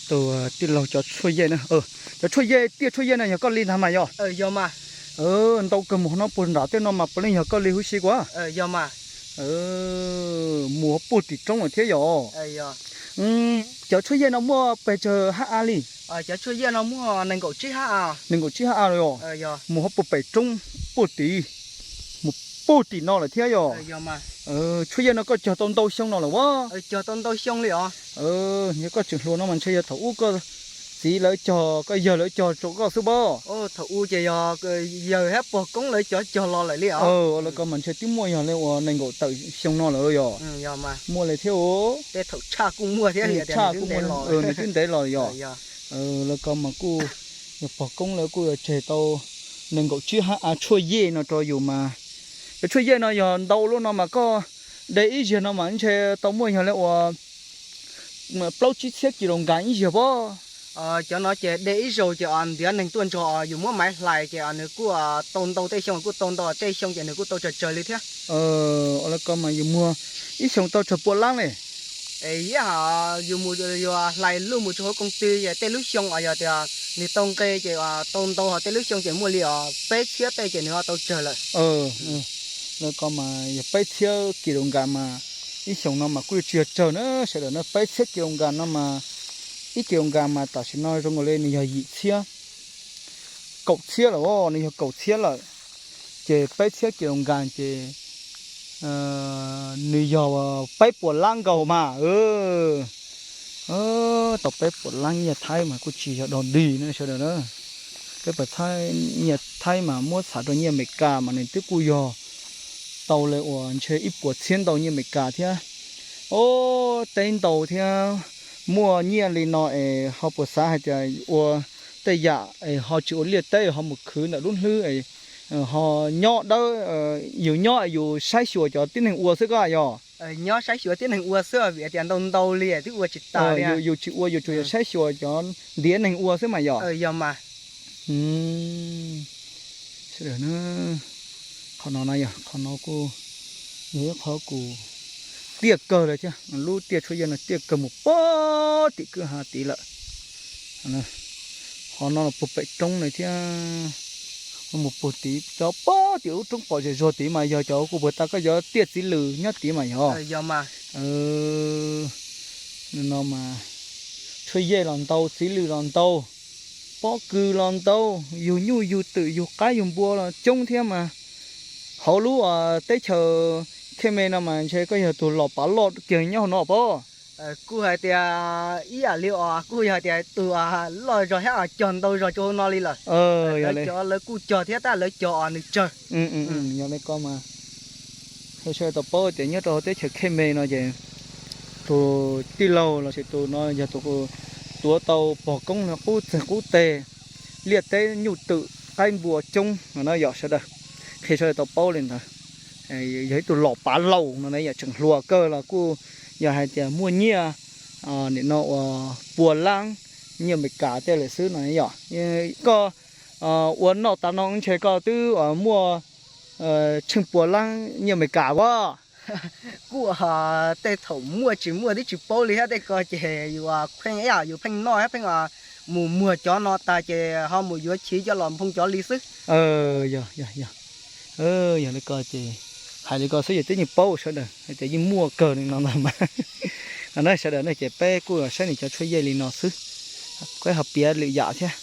Tus tij laug cov tshuaj yej na, cov tshuaj yej, tiaj tshuaj yej no yog koj li ntag mas yog? Ntau kawg mus no puag nram tej no mas puav leej yog koj li huv si kuv. Mus puag tim roob lawm thiab yog? Cov tshuaj yej no muaj pes tsawg ha a li? Nees nkaum tsib ha a los yog? Mus ho puag pem roob, puag tid, mus puag tim no lawm thiab yog? Tshuaj yej no koj cog tau ntau xyoo no lawm as? Yog koj tseem hluas no mas ntshe yog thaum ub koj txiv lawv cog, koj yawg lawv cog rau koj xwb pob? Thaum ub ces yog yawg thiab pog koob lawv cov cog los lawm li os. Lawv ko mas ntshe twb muaj yog li uas nees nkaum tawm xyoo no lawm yog? Muaj li thiab. Tej thaum tshaj kuj muaj thiab, tshaj kuj muaj, nws twb ntev los yog? Lawv ko mas kuj yog pog koob lawv kuj yuav tseg tau nees nkaum tsib ha a tshuaj yej no rau yus mas. Cov tshuaj yej no yog ntau lub no mas koj de ib zaug no mas ntshe tau muaj yog li uas plaub tsib txhiab kis lus nkas ib zaug pob. Cov no ces de ib zaug ces ntiav neeg tuaj nrog yus muab maiv hlais ces nws kuj tau ntau, tej xyoo kuj tau ntau, tej xyoo ces nws kuj tau tsawg tsawg li thiab. Lawv ko mas yus muag ib xyoos tau tsawg pua lab li? Yus mus, yus hlais luj mus rau hauv koog tw ces tej lub xyoo yog tias nws tau nqe ces tau ntau, ho tej lub xyoo ces muaj li os peb txhiab tej ces nws ho tau tsawg lawm. Lawv ko mas yog peb txhiab kis lus nkas mas ib xyoos no mas kuj yuav tsis yog tsawg na sawv daws na. Peb txhiab kis lus nkas no mas ib kis lus nkas mas tam sim no zoo nkaus li nws yog yim txhiab, kaum txhiab lawm, nws yog kaum txhiab lawm. Ces peb txhiab kis lus nkas ces nws yog peb puas lab nkaus mas. Tau peb puas lab nyiaj Thaib mas kuj tsis yog dog dig na sawv daws na. Peb puas nyiaj Thaib mas muab txham rau nyiaj Amelikas mas nws twb kuj yog tau li uas ntshe ib puas txhiab ntau nyiaj Amelikas thiab. Ob, teb ntau thiab, muaj nyiaj li no es ho puas xav hais tias ua tej yam es ho tsis ua liaj teb, ho mus khwv ntawm lub hlwb, ho nyob dawb, yus nyob yus saib xyuas cov tib neeg ua xwb koj yog? Nyob saib xyuas tib neeg ua xwb vim tias ntau ntau li twb ua tsis tas li. Yus tsis ua, yus tsuas yog saib xyuas cov ntiav neeg ua xwb mas yog? Yog mas. Sawv daws na, qhov no na yog qhov no kuj yog ib qhov kuj tiaj kawg lawm thiab, lub tiaj tshuaj yej no tiaj kawg mus puag tim kwj ha tid lawm. Qhov no los puag pem roob na thiab, mus puag tid cov puag tim lub roob pom zem zuag tid mas yog cov kuv puag ta koj cov tiaj txiv lws nyob tid mas yog? No mas tshuaj yej los ntau, txiv lws los ntau, pob kws los ntau, yug nyuj yug twm yug qaib yug npua los coob thiab mas. Hauv lub teb chaws Khej Me no mas ntshe koj yog tus los pav loj kiag nyob hauv no pob? Kuj hais tias ib yam li os, kuj yog hais tias tus loj zog thiab cog ntau zog rau hauv no li lawm. Lawv cov lawv kuj cog thiab tab lawv cog os nws tsawg. Yog li ko mas qhia sawv daws tau paub tias nyob rau hauv teb chaws Khej Me no ces tus tij laug los sis tus no yog tus tuav tau pog koob qub txeeg qub teg, liaj teb nyuj twm qaib npua coob no na yom sawv daws. Qhia sawv daws tau paub li ntawd. Yog ib tug los pav laus no na yom, tseem hluas kawg los kuj yog hais tias muaj nyiaj nim no uas pua lab nyiaj Amelikas tej lawm xwb no yom. Koj ua noj tas no ntshe koj twb muaj tsheej pua lab nyiaj Amelikas as. Kuj tej thaum muaj tsis muaj twb tsis paub li thiab, tej ko ces yus pheej ib yam yus pheej noj thiab pheej mus muag cov no tas ces ho mus yuav chiv coj los nphoo cov li xwb. Yog, yog, yog li ko ces hais li ko xwb ces twb yeej paub sawv daws hais tias yeej muaj kawg li no ntag mas. No na sawv daws na ces peb kuj saib nws cov tshuaj yej li no xwb, peb ho piav lwm yam thiab.